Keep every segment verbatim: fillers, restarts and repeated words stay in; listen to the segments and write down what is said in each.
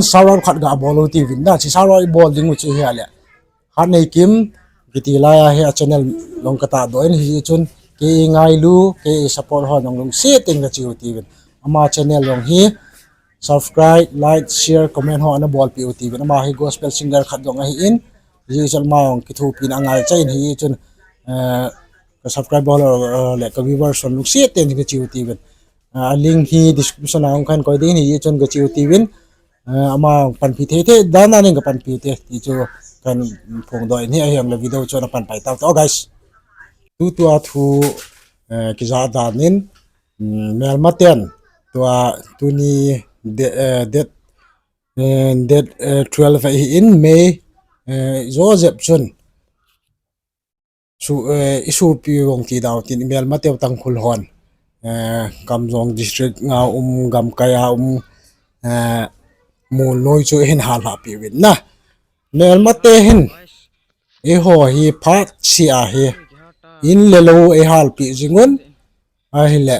Shout out khat ga bol u tivin na, hiche shout out i bol ding u chu hi ale. Hatneikim kiti lai a hi a channel jong ka tahdoh in, hichun kei ngailu, kei support ho jong lungset in ka che u tivin. Ama channel jong hi subscribe, like, share, comment ho ana bolpeh u tivin. Ama hi gospel singer khat jong ahin, hichun ama jong kithopina angaicha in, hichun, eh, ka subscriber ho, eh, le ka viewers ho lungset in ka che u tivin. Ah, a link hi description a hung khan koi ding, hichun ka che u tivin. Eh, ama panpi thei thei dan dan in ka panpi te, ti chu kahin phongdoh in hi, ahijongle video chu ana pan pai tau te, oh guys. Tutua thu, eh, kija dan in, mm, melmaten, tua tuni de-, eh, date, eh, date, eh, twelve ahin May, eh, jo jep chun. Su, eh, i sopi vong ti dau tin i melmateu Tangkhul hon, eh, Kamjong district a um, gamkai a um, eh, molnoi chu eihin hallhah peh uvin na. Melmate hin, eiho hi phatseh a hi, in le lou eihalpeh jing un, ahile,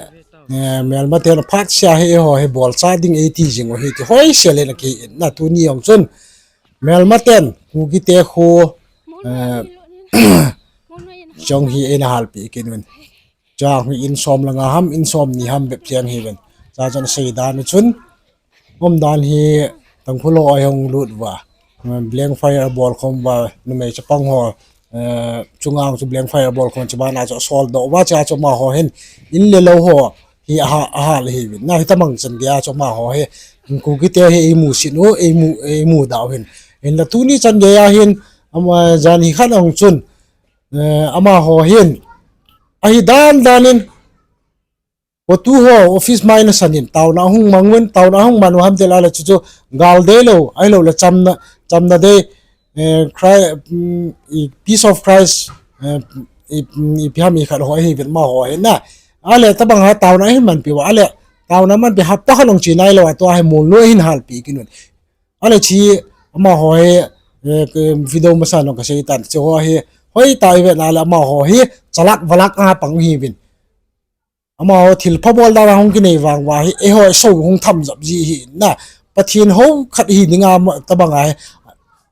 eh, melmaten phatseh a hi eiho hi bolcha ding eiti jing u hi ti hoisel in akihin na, tuni jong chun. Melmaten, Kukite khu, eh, chong hi eina halpeh kit un. Chang hi in som le nga ham, in som ni ham bep cheng hi ven. Cha chun sei dan u chun. Umdan hi Tangkhul ho ahung lut uva. Blank fire abol khom uva, numei chapang ho, eh, chunga chu blank fire abol khom, chubana chu asoldoh uva, cha chu amaho hin in le lou ho hi aha, ahal hi uvin. Na hitabang chan geiya chu amaho hi, Kukite hi eimusit u, eimu, eimuda u hin. Hinla tuni chan geiya hin, ama, jan hi khat ong chun, eh, amaho hin, ahi dan dan in, CoTU ho office mai nasan in, taona ahung mang uvin, taona ahung man u ham tile chuchu, gal deilou, ahiloule chamna, chamna dei, eh, Chri-, mm, i, Peace of Christ, eh, i, mm, ipi ham i khat ho ahi uvin amaho hi na. Ahile tabang a taona ahin manpeh uva, ahile taona manpeh hapta khat ong che nailou a tua hi molnoi ahin halpeh kit un. Ahile hiche amaho hi, eh, video masa nong kasei tan, hiche ho hi, hoitah a ivet na le amaho hi, chalak valak a pang hi uvin. Amaho thilpha bol dan a hung kinei vang uva hi, eiho sou hung tham jap ji hi na. Pathen hou khat hi dinga ama, tabang a hi,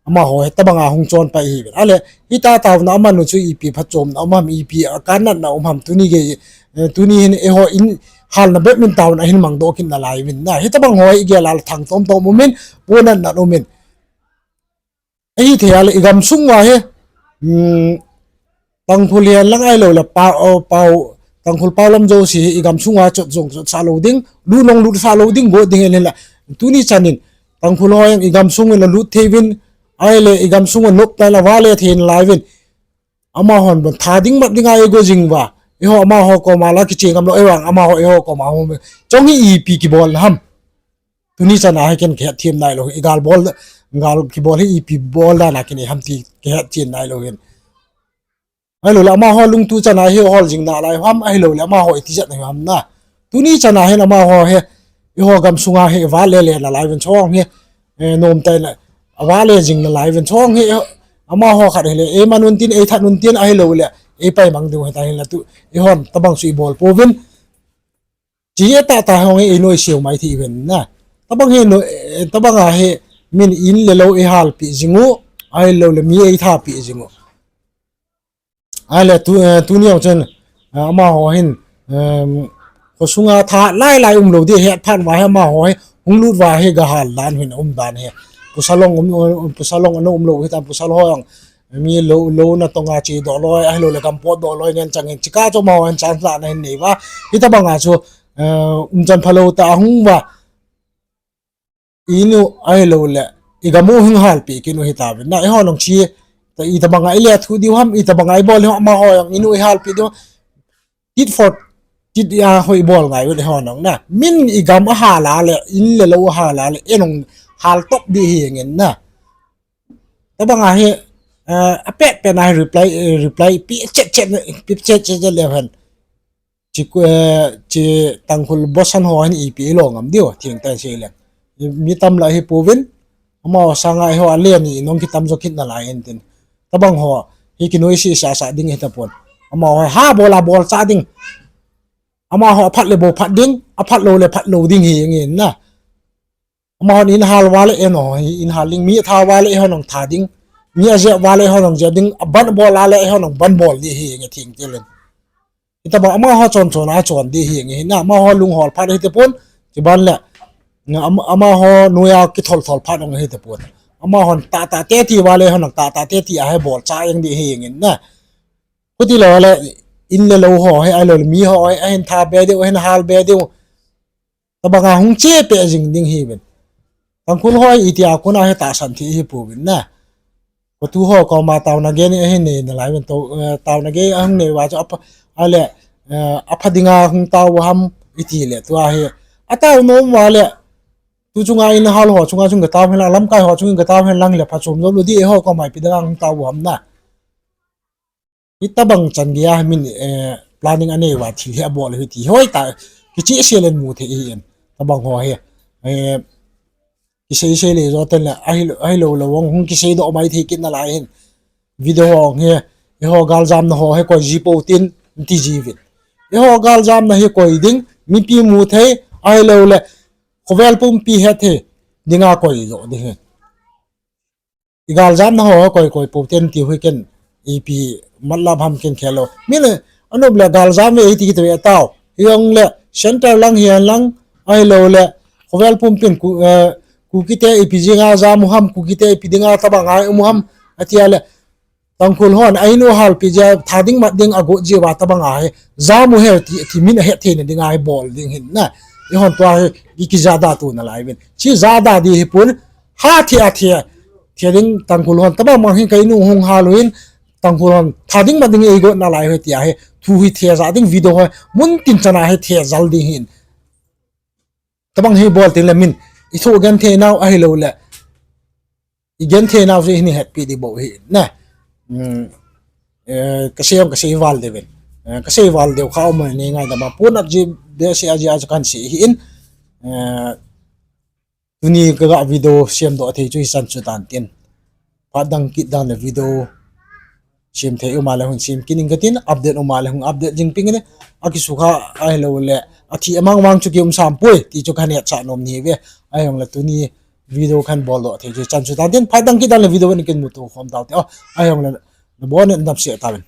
amaho hi tabang a hung chonpai hi uvin. Ahile, hitia taona aman u chu ipi phatchomna um ham, ipi a kannatna um ham, tuni gei, eh, tuni hin eiho in halna bep in taona ahin mangdoh kit nalai uvin na. Hitabang ho hi igel a le thang tom tom um in, ponatna um in. Ahithei a le igamsung uva hi, mm, Tangkhul hihen lang ahiloule pao, pao, Tangkhul pao lam jouse hi igamsung uva chot jong chotsah lou ding, lut nong lutsah lou ding, got ding hinla. Tuni chan in, Tangkhul ho jong igamsung in alut thei uvin, ahile igamsung a nop tan avale thei nalai uvin. Amahon bon tha ding mat dinga eigo jing uva. Eiho amaho koma la kiche ngam lou, eiho amaho eiho koma hung. Chong hi ipi kibolna ham. Tuni chan a hi ken kihetthem nailou, igal bol, gal kibol hi ipi bol dan a kinei ham ti kihetchen nailou hin. Ahiloule amaho lungtu chan a hi hol jing nalai ham, ahiloule amaho itijat na ham na. Tuni chan a hin amaho hi, eiho gamsunga hi ivale le nalai uvin chong hi, eh, nomtah in avale jing nalai uvin chong hi, amaho khat hile, eiman untin, eithat untin, ahiloule eipai mang diu hita hinla tu, eihon tabang chu ibol pouvin. Hiche tahtah hong hi einoiseu mai thei uvin na. Tabang hi no, eh, tabang a hi min in le lou eihalpeh jing u, ahiloule mi eithapeh jing u. Ahile tu, eh, tuni jong chun, eh, amaho hin, em, khosunga tha lai lai umlou ding hetphat uva hi amaho hi, hung lut uva hi gahal dan hin umdan hi. Pasal jong um, pasal jong ana umlou hitan, pasal ho jong mi lou, lou natonga chedoh loi, ahiloule gam potdoh loi ngen chang in, hiche kah chu amaho hin chance lahna ahin nei uva. Hitabang a chu, eh, umchan phalou tah ahung uva, inu ahiloule igam u hung halpeh kit u hitauvin na, eiho nong che, ta itabang a ilethuh diu ham, itabang a ibol diu ham, amaho jong inu ihalpeh diu, tit for tit a ho ibol ngai uvin eiho nong na. Min igam ahal a le, in le lou ahal a le, einong haltop ding hi jeng in na. Tabang a hi, eh, apet pet na hi reply, eh, repy pe chet chet, pe chet chet leu hen. Hiche, eh, hiche Tangkhul bosan ho hin ipi ilo ngam diu, thengtah in sei leng. Mi tam la hi pouvin, amaho sanga eiho ale ni nong kitam jo kit nalai in tin. Tabang ho, hi kinoise sasa ding hitapon. Amaho ha bol a bolcha ding. Amaho aphat le bou phat ding, aphat lou le phat lou ding hi jeng in na. Amahon in hal uva le eiho hi in hal ding, mi atha uva le eiho jong tha ding, mi ajep uva le eiho jong jep ding, aban abol uva le eiho jong ban bol ding hi nge thing til in. Hitobang amaho chon chon a chon ding hi nge hi na, amaho lunghol phat hitapon, kiban le, ama, amaho noiya kithol thol phat jong hitapon. Amahon tahtah te ti uva le eiho jong tahtah te ti a hi bol cha jeng ding hi nge na. Chuti lou le, in le lou ho hi, ahilou le mi ho hi, ahin tha be diu, ahin hal be diu. Tobanga hung che peh jing ding hiuvin. Tangkhul ho itia kona hi tahsan thei hi pouvin na. Khotu ho koma taona gei ahin nei nalai uvin, taona gei ahung nei uva chu apha, ale, apha dinga hung tao u ham iti le tua hi. Atao nom uva le, tu chunga in hal ho chunga chung katao hen lang, lamkai ho chung katao hen lang le phachom jou lou ding, eiho koma ipi dinga hung tao u ham na. Hitobang chan geiya hi min, planning anei uva thil hi abol u hi ti hoitah, kichehsel in mu thei ahin. Tobang ho hi, kisei sei le jo tengle, ahilou lou hung kiseidoh mai thei kit nalai hin. Video ho hi, eiho galjamna ho hi koi ji pou tin, ti jiuvin. Eiho galjamna hi koi ding, mipi mu thei, ahilou le, khovel pumpi het thei dinga koi jo ding hi. Igaljamna ho koi koi pou ten ti hi ken ipi matlab ham ken khel lou. Min anop le galjam ve iti kiti ve tao. Hijongle center lang hihen lang, ahilou le khovel pumpin Kukite ipi jinga jam u ham, Kukite ipi dinga tobanga um u ham, atia le Tangkhul hon a in u halpi jeh a tha ding mat ding agot jeh uva tobanga hi jam u hi ti, ti min ahet theina dinga hi bol ding hin na. Eihon tua hi ikijada tu nalai uvin. Chi jada di hipon, ha thei a thei, thei ding Tangkhul hon tobang mang hi ka in u hung hal uvin, Tangkhul hon tha ding mat ding eigot nalai uve tia hi thu hi thei ja ding, video hi mun tin chana hi thei jal ding hin. Tobang hi bol tengle min ithoh genthei nau ahilou le igenthei nau chu hin hetpi ding bou hi na. Kasei jong kasei val deuvin. Kasei val deu kha um a nei ngaidam a pon, at ji behseh a jeh a chu kahin sei ahin. Tuni kaga video semdoh thei chu hichan chu tan tin. Phat dang kit dang le video sem thei um a le hung sem kit ing katin, update um a le hung update jing ping in, akisukha ahilou le athi amang vang chu kium sam poi ti chu kahin hetsah nom nahi uve. Ahijongle tuni video kahin boldoh thei chu hichan chu tan tin, phat dang kit dang le video in kin muto khom taute. Ahijongle nabon in damsel tauvin.